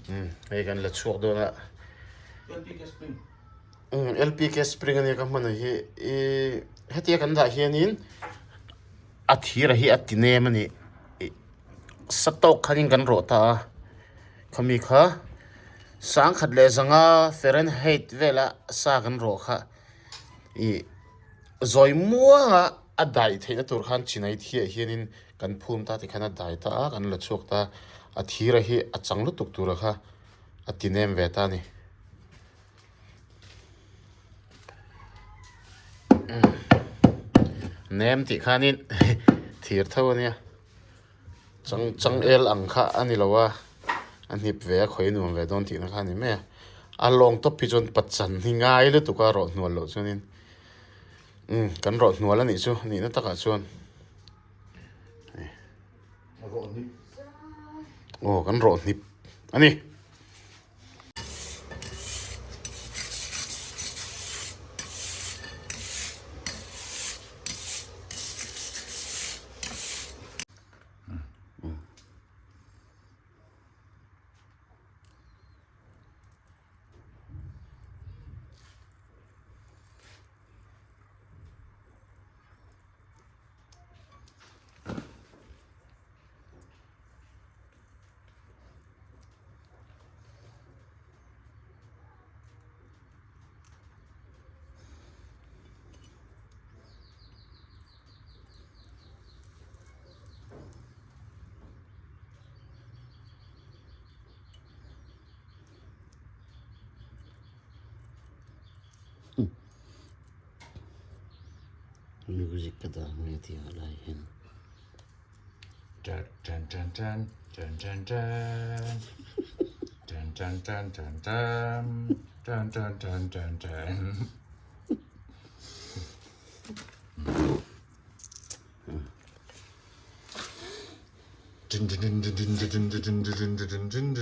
Umm hei kan la chhuak dawn a. LPK spring. Umm LPK spring ania ka hman hi ih hetia kan dah hianin a thir hi a ti nem a ni ih sa tawk khanin kan rawh ta a khami kha sangkhat leh zanga Fahrenheit vela sa kan rawh kha ih zawi muanga a dai theihna tur khan chinai thiah hianin kan phum ta tikhan a dai ta a kan la chhuak ta a thira hi a chang lutuk tura kha a ti nem ve ta a ni. Nem tih khanin thir tho a nia chang changel ang kha a ni lo a a hnip ve a khawi nuam ve dawn tihna kha a ni mai a a lawng tawp hi chuan pachan hi ngai lutuk a rawh hnual loh chuanin umm kan rawh hnual a nih chu nihna takah chuan aw kan rawh hnip a ni. Music ka dah nge tih ah lai hian. Tan tan tan tan tan tan tan tan tan tan tan tan tan tan tan tan tan. Dun dun dun dun dun dun dun dun dun dun dun dun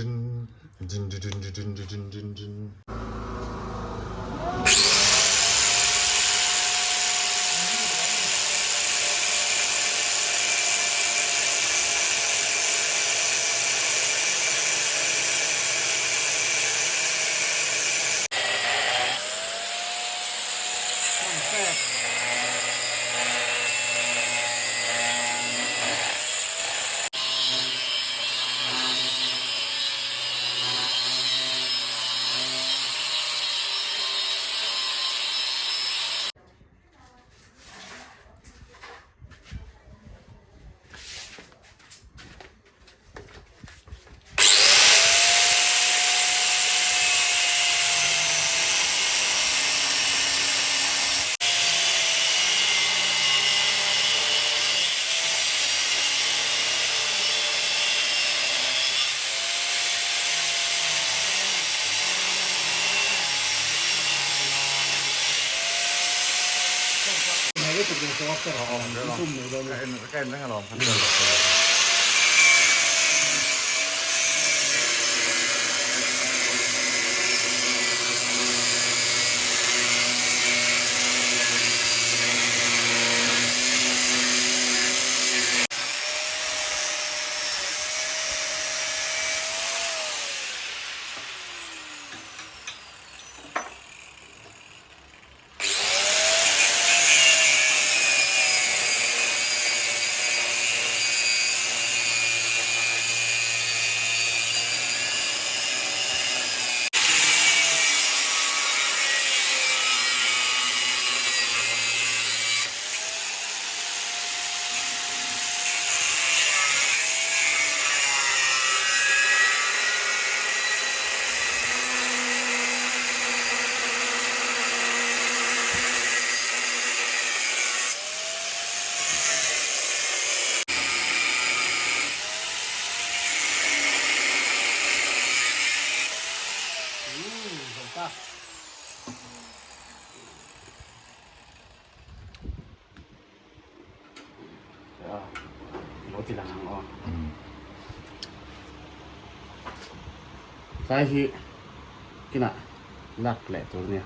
dun dun dun dun dun dun dun dun. Tlai hi kinah lak leh tur nia.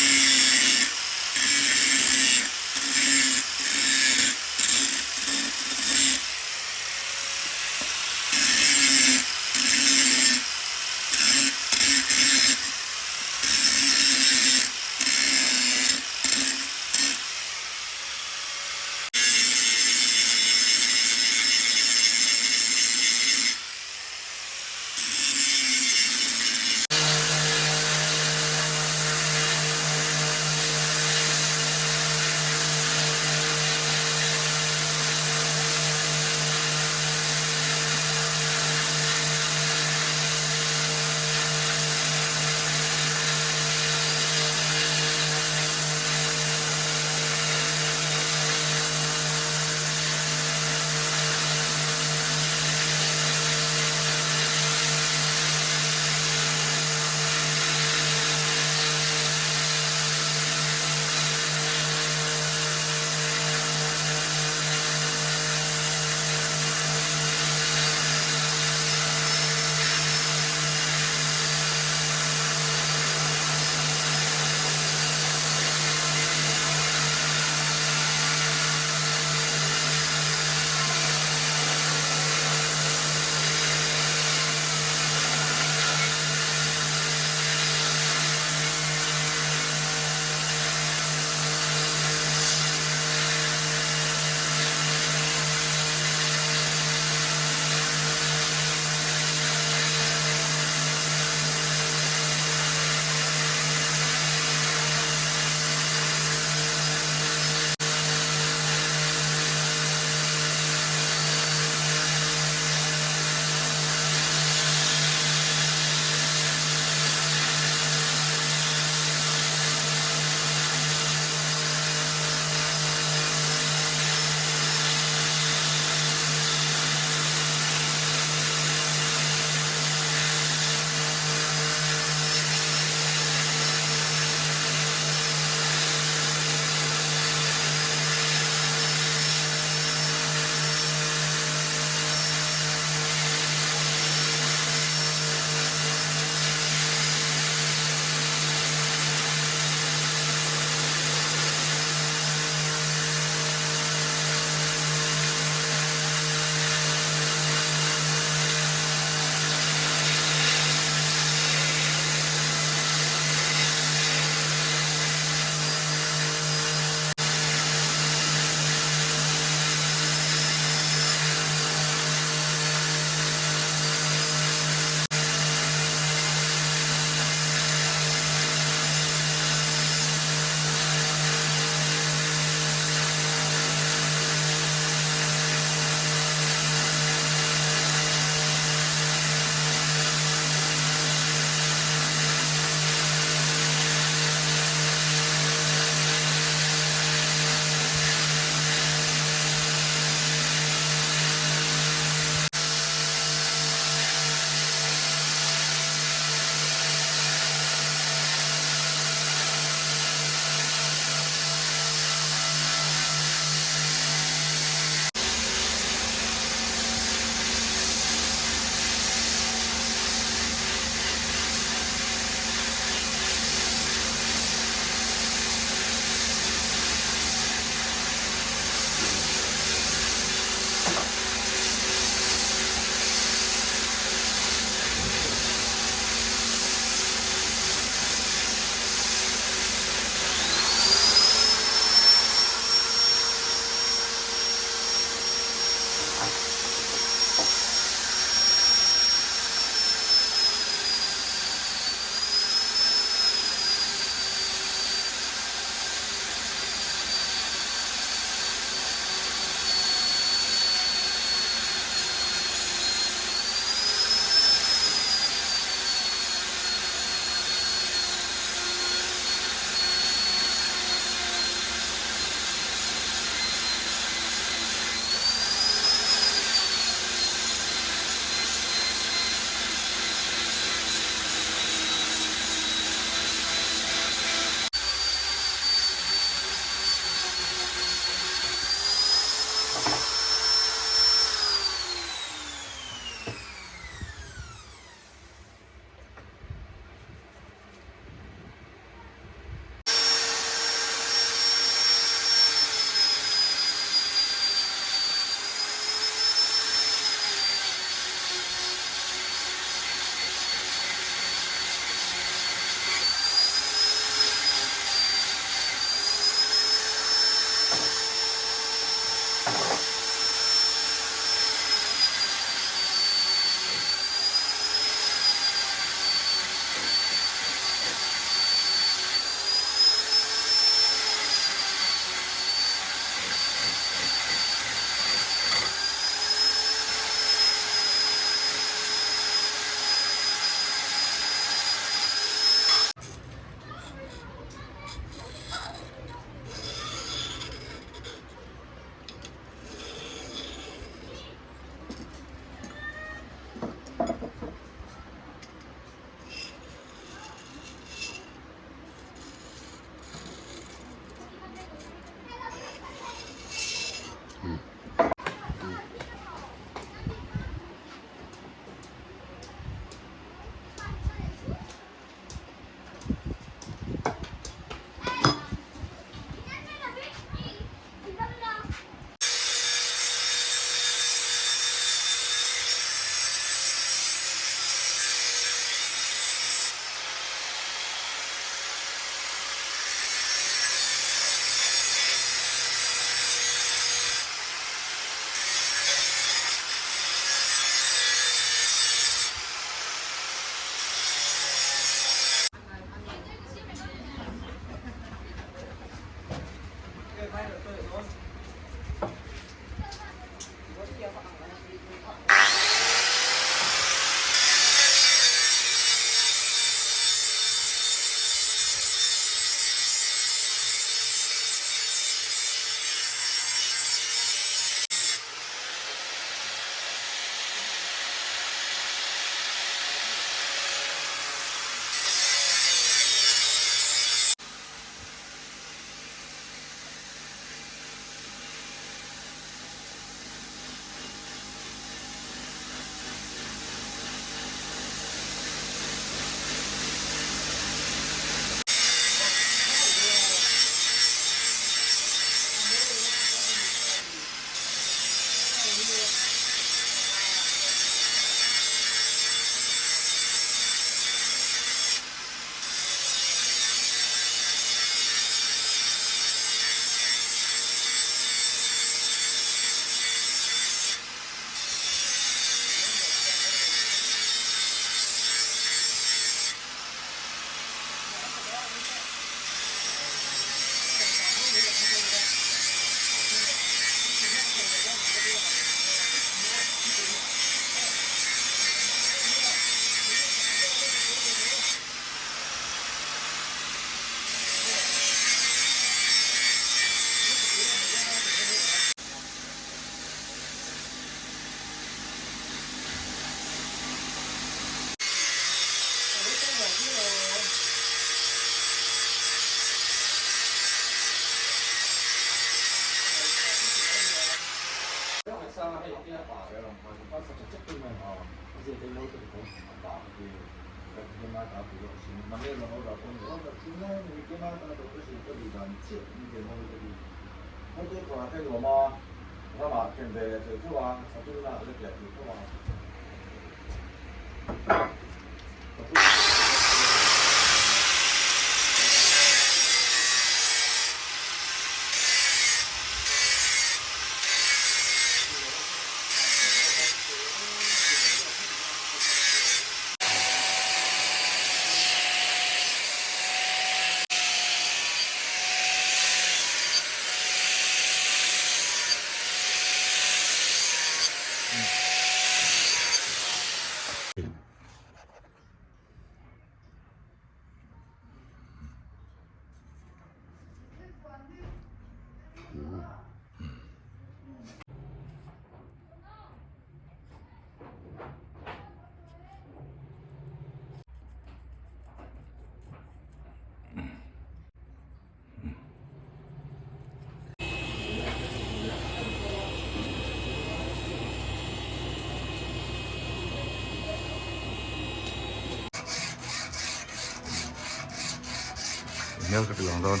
Hmel ka ti lang dawn.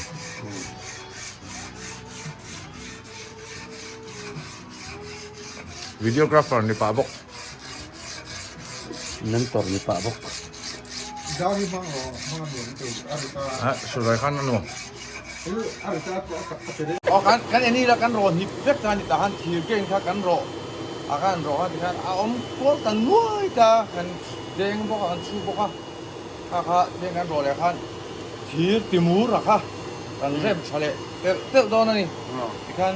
Videographer ni pah bawk. Mentor ni pah bawk. Ha, Surai khan a nuam. Aw kan kan eni la kan rawh hnip vek ta ni tah khan thir ken kha kan rawh a kan rawh a tikhan a awm kual ta nuai ta kan deng bawk a kan chhu bawk a kha kha deng kan rawh leh khan thir timur a kha kan rem tha leh telh telh dawn a ni tikhan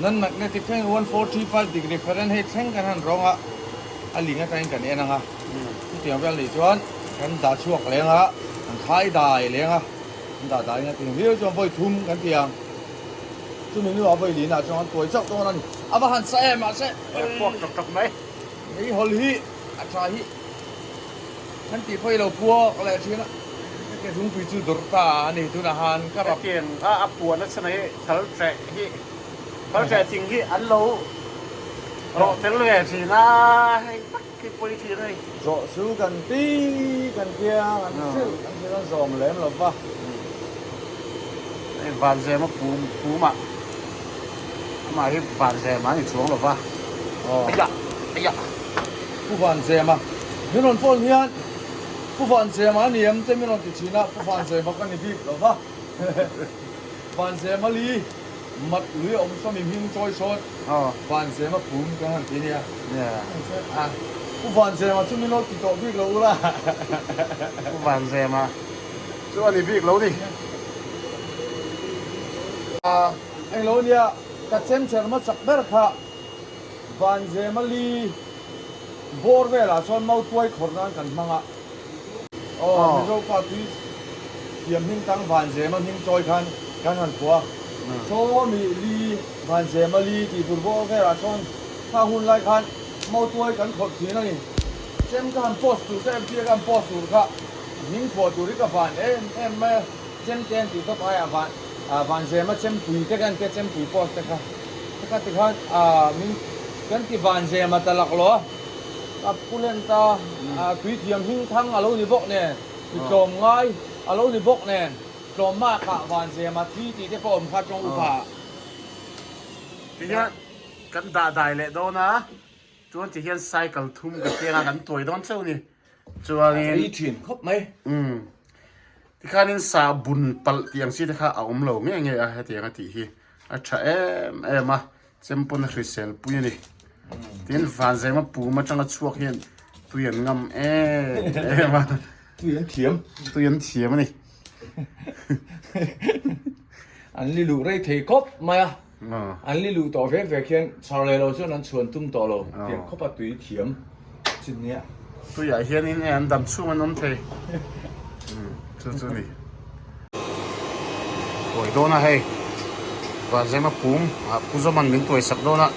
non magnetic thleng 1435 degree Fahrenheit thleng kan han rawng a a ling atangin kan en ang a chutiang vel nih chuan kan dah chhuak leng a kan khai dai leng a. An dah dah in a tling viau chuan vawi thum kan ti ang. Chumi hnuah vawi linah chuan an tuai chauh dawn a ni. A va han sa em mahse. Puak tawk tawk mai. Mei hawl hi a tha hi kan tih pawh i lo puak leh thin a. Ka ke zungpui chu dawrh ta a ni tunah han ka rap. Hetiang a a puan a chhan hi thal ṭeh hi thal ṭeh thing hi an lo rawh tel ve thin a hei tak hi pawi thin a ni. Zawh chu kan ti kan tia kan hrilh kan hrilh an zawm lem lo va. Hei Vanzema pum pumah amah hi Vanzema a ni chuang lo va. Aia aia. Pu Vanzema min rawn phone hian Pu Vanzema a ni em te min rawn ti thin a, Pu Vanzema ka ni bik lo va. Vanzema li mat lui a awm sawmi hming chawi sawn Vanzema pum kan han ti nia. Pu Vanzema chu min lo ti tawh bik lo ula. Pu Vanzema chu a ni bik lo ni. Englo nia ka chem cher hmasak ber kha Vanzema li bawr velah chuan mautuai khawrh nan kan hmang a. Aw Mizo pa tui thiam hming tang Vanzema hming chawi khan kan han phuah a. Sawmi li Vanzema li tih tur bawr velah chuan kha hun lai khan mautuai kan khawrh thin a ni. Chem ka han post tur ka FB a ka han post tur kha hming phuah tur hi ka van em em mai a. Chem te an tih tawp aiah van Vanzema chempui te kan tia chempui post te kha kha tikhan min kan ti Vanzema ta laklawh a. Ka pu len ta tui thiam hming thang a lo ni bawk nen, mi tlawm ngai a lo ni bawk nen, tlawm mak ah Vanzema thi tih te pawh awm kha tawng upa ah. Tihian kan dah dai leh dawn a, chuan tihian cycle thum ka keng a kan tuai dawn chauh ni. Chuanin. A rei thin khawp mai. Umm. Tikhanin sa bun palh tih ang chi te kha a awm lo nge nge a hetiang a tih hi a tha em em a. Chem pawn a hrisel pui a ni. Tin Vanzema pum atanga chhuak hian tui an ngam em em a. Tui an thiam. Tui an thiam a ni. An li luh rei thei khawp mai a. An li luh tawh vek vek hian chhar leh lo chuan an chhuan tum tawh lo. Tiang khawpa tui thiam chin nia. Tuiah hianin an dam chhung an awm thei. Chu chu ni. Tuai dawn a hei Vanzema pum ah Pu Zawman min tuai sak dawn a.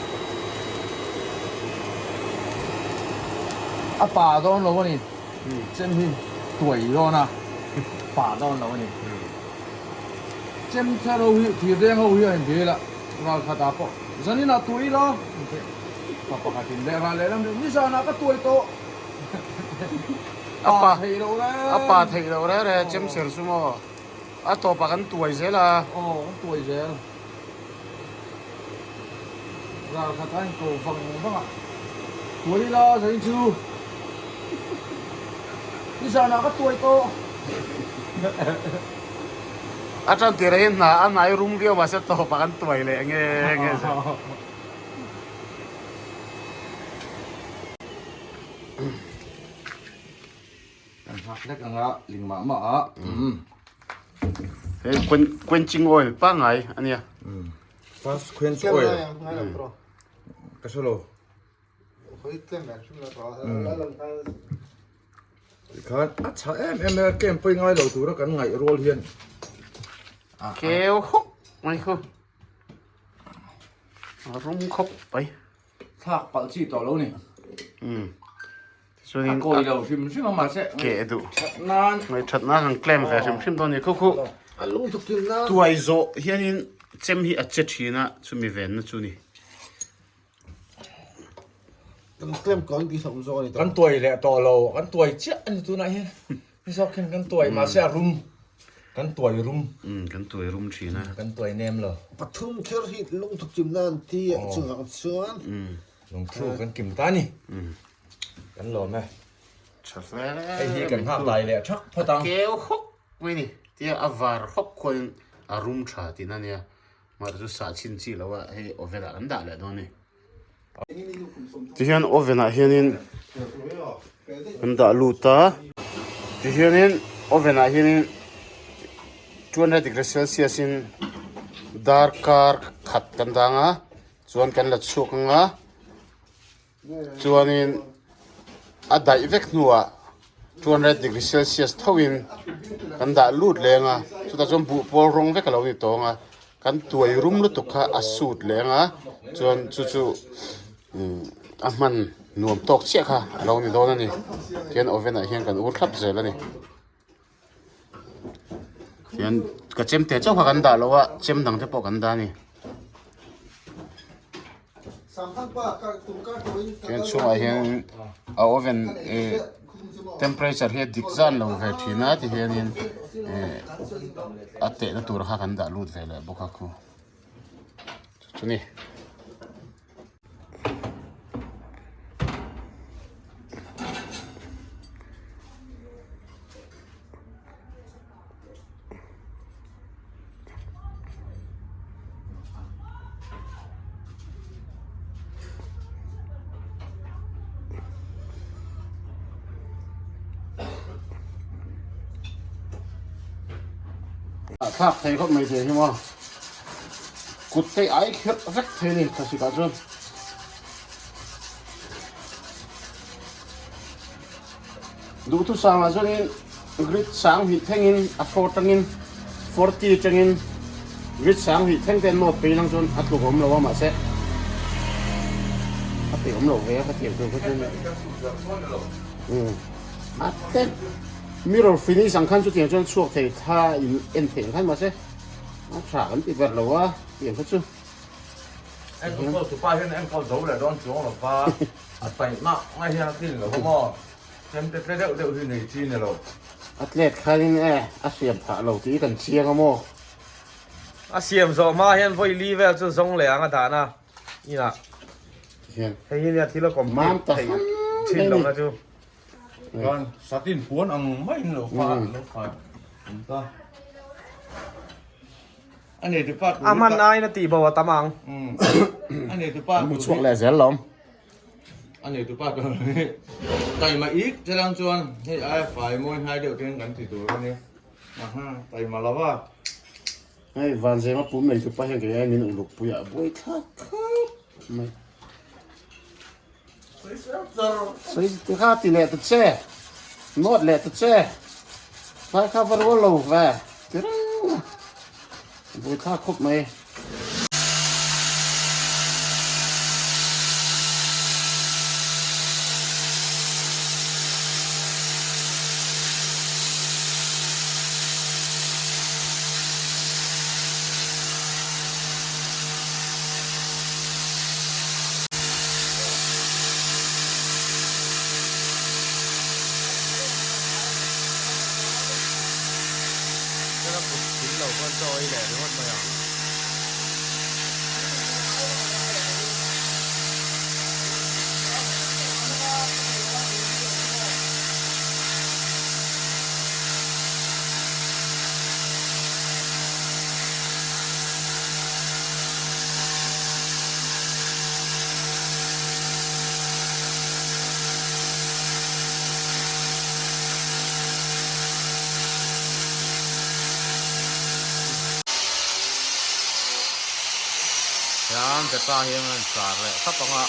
A pa dawn lo a ni chem hi. tuai dawn a, i pah dawn lo a ni. Chem thar ho hi thir deng ho hi a inbel a, ral khatah pawh zaninah tuai ila pa pakhatin leh ral lehlam deuh nizanah ka tuai tawh a pa theih loh reng a pa theih loh reng reng chem ser chu maw a tawpah kan tuai zel a. Aw kan tuai zel. Ral khat a inko vang vang a, tuai ila zain chu nizanah ka tuai tawh. A tan tir hi hna a hnai rum viau mahse tawpah kan tuai leh nge nge zel. Kan nghak hlek anga ling mah mah a. Hei quenching oil pangai a nia. First quench oil. Ka hre lo. Tikhan a tha em em a camp pawh i ngai lo tura kan ngaih rual hian. Keu khawp mai khu. A rum khawp mai. Thlak palh chi tawh lo ni. A kawi lo hrim hrim a mahse ke duh that nan ngai that nan han claim ve hrim hrim dawn ni khu khu a lung tuk thil nan tuai zawh hianin chem hi a che thin a chumi venna chu ni kan claim kawn ti hlawm zawk a ni kan tuai leh tawh lo kan tuai chiah a ni tunah hian ni zawk hian kan tuai mahse a rum kan tuai rum kan tuai rum thin a kan tuai nem lo pathum kher hi lung tuk chim nan ti chuvang chuan lungthu kan kim ta ni Kan lawm e. Tha hle. Hei hi kan nghak dai leh thak phawt ang. A keu hawk mai ni. Tia a var hawk khuanin a rum tha tihna ania. Mahse chu sah chhin chi lo a hei oven ah kan dah leh dawn a ni. Tihian oven ah hianin kan dah lut a. Tihianin oven ah hianin 200 degree celsius in darkar khat kan dang a chuan kan la chhuak ang a. Chuanin a daih vek hnuah 200 degree celsius thoin kan dah lut leng a, chutah chuan buh pawl rawng vek a lo ni tawng a, kan tuai rum lutuk kha a sut leng a, chuan chu chu a hman nuam tawk chiah kha a lo ni dawn a ni, tihian oven ah hian kan ur thlap zel a ni. Tihian ka chem te chauh kha kan dah lo a, chem dang te pawh kan dah a ni. Tihian chhungah hian a oven eh temperature hi a dik zan lo ve thin a tihianin eh a tehna tur kha kan dah lut ve leh bawk a khu chu ni. Thlak thei khawp mai thei hi maw. Kut te ai kherh vek thei a ni thlasik ah chuan. Duhthusam ah chuanin grid sang hnih thlengin a four tangin forty tangin grid sang hnih thleng te an nawt phei lang chuan a tluk awm lo a mahse a peih awm lo ve a ka tiang tur kha chuan a te mirror finish ang khan chutiang chuan chhuak thei thla in en theih ang khan mahse A tha kan ti ber lo a tiang kha chu. Enkawl tu pa hian enkawl zo leh dawn chuang lo va, a taih mah ngai hian a tlin lo va maw? Chem te tle deuh deuh hi nei chi ni lo. A tlet khanin e a siam phah lo tih kan chiang a maw? A siam zawh hma hian vawi li vel chu zawng leh ang a dan a inah. Hian. Hei hi nia thil a complete theih thin lohna chu. Chuan satin puan ang maiin lo fa lo fa awm ta. A nei tu pa A hman aiin a tih bo a tam ang. A nei tu pa Mu chhuak leh zel lawm. A nei tu pa tur hi taima ik che lang chuan hei aia fai mawi hnai deuh ten kan ti tur a nia. Aha taima lo va. Hei Vanzema pum nei tu pa hian kei ai min uluk pui a buai thlak khawp mai. Sawi te kha ti leh ta che, nawt leh ta che, tlai kha va rual lo ve ti reng a, buaithlak khawp mai. chaw ei leh ringawt mai ang. Hian Pepa hian a rawn char leh thlap ang a.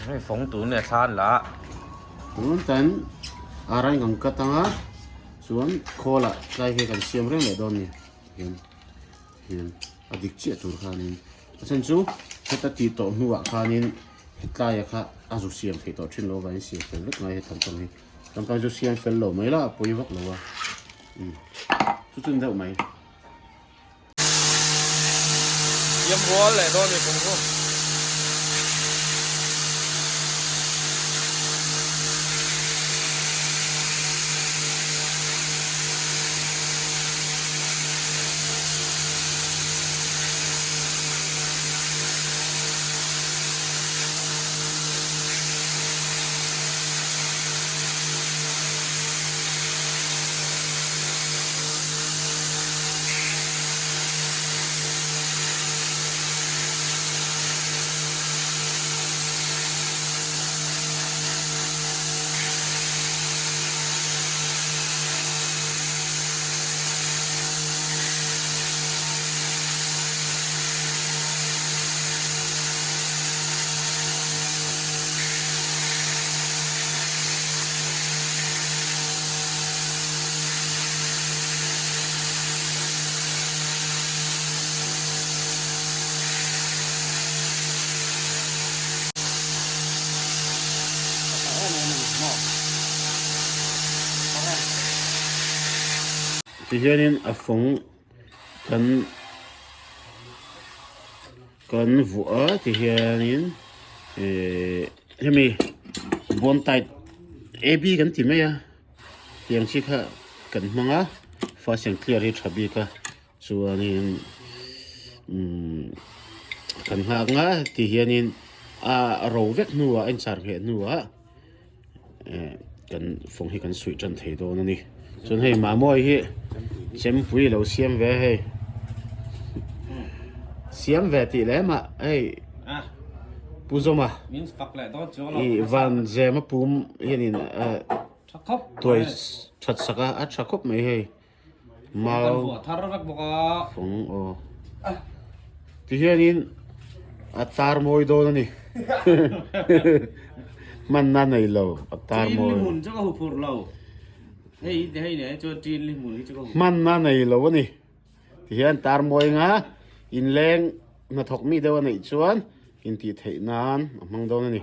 Hei fawng tur nge thla an la a. Tun kan arai ngang cut anga chuan khawl ah tlai hi kan siam reng leh dawn a ni hian hian a dik chiah tur khanin a chhan chu heta tih tawh hnuah khanin hetlai ah kha a zu siam theih tawh thin lo avangin siam fel vek ngai he thamtang hi. Tangka chu siam fel lo mai la a pawi vak lo a umm chu chun deuh mai. Siam rual leh dawn ni kung chu. Tihianin a fawng kan Kan vuah a ti hianin ihh hemi bond tight A B kan ti mai a tiang chi kha kan hmang a first and clear hi tha bik a chuanin umm kan nghak ang a ti hianin a ro vek hnuah a inchar ngheh hnuah eh kan fawng hi kan suih tan thei dawn a ni chuan hei mahmawi hi chempui lo siam ve a hei siam ve tih leh mah hei pu zawma ih van zema pum hianin eh tuai that sak a a tha khawp mai hei mau fawng aw tihianin a tar mawi dawn a ni hmanna nei lo a tar mawi hmanna nei lo a ni tihian tar mawi anga inleng hnathawk mi deuh a neih chuan intih theih nan a hmang dawn a ni.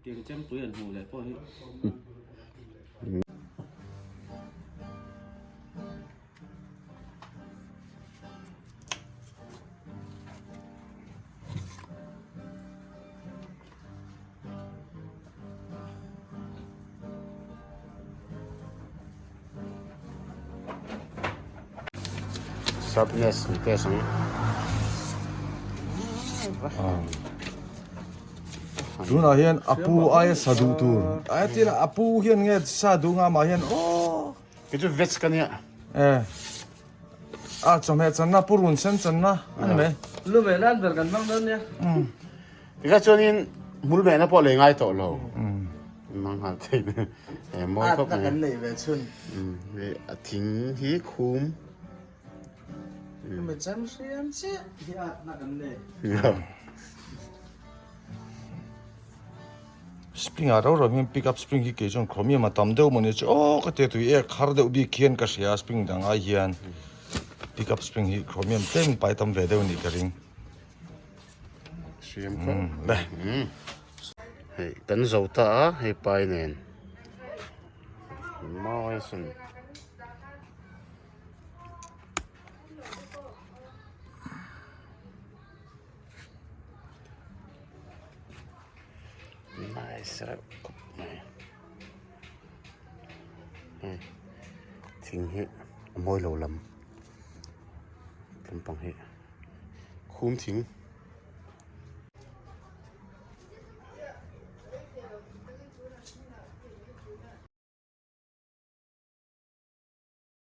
Tiang chempui an hmuh leh pawh hi. Sharpness an test ang. Tunah hian a pu aia sa duh tur. Aia tir a pu hian nge sa duh nga mah hian aw. Kei chu veg ka nia. Eh. A chawhmeh channa purun sen channa a ni mai. Lu ve nan ber kan hmang dawn nia. Tikha chuanin hmul mehna pawh lei ngai tawh lo. Hmang nghal thei e mawi khawp mai. Atna kan neih ve chhun. Hei a thing hi khum. Hemi chem hriam chiah hi atna kan nei. Spring ah rau rau hian pick up spring hi kei chuan chromium a tam deuh mawni chu aw ka tia tui ek har deuh bik hian ka hria spring dang ai hian pick up spring hi chromium tlem pai tam ve deuh anih ka ring. Hriam khawp le. Hei kan zo ta a hei pai nen mawi asin. Nice reuh khawp mai hei thing hi a mawi lo lam lampang hi khum thing.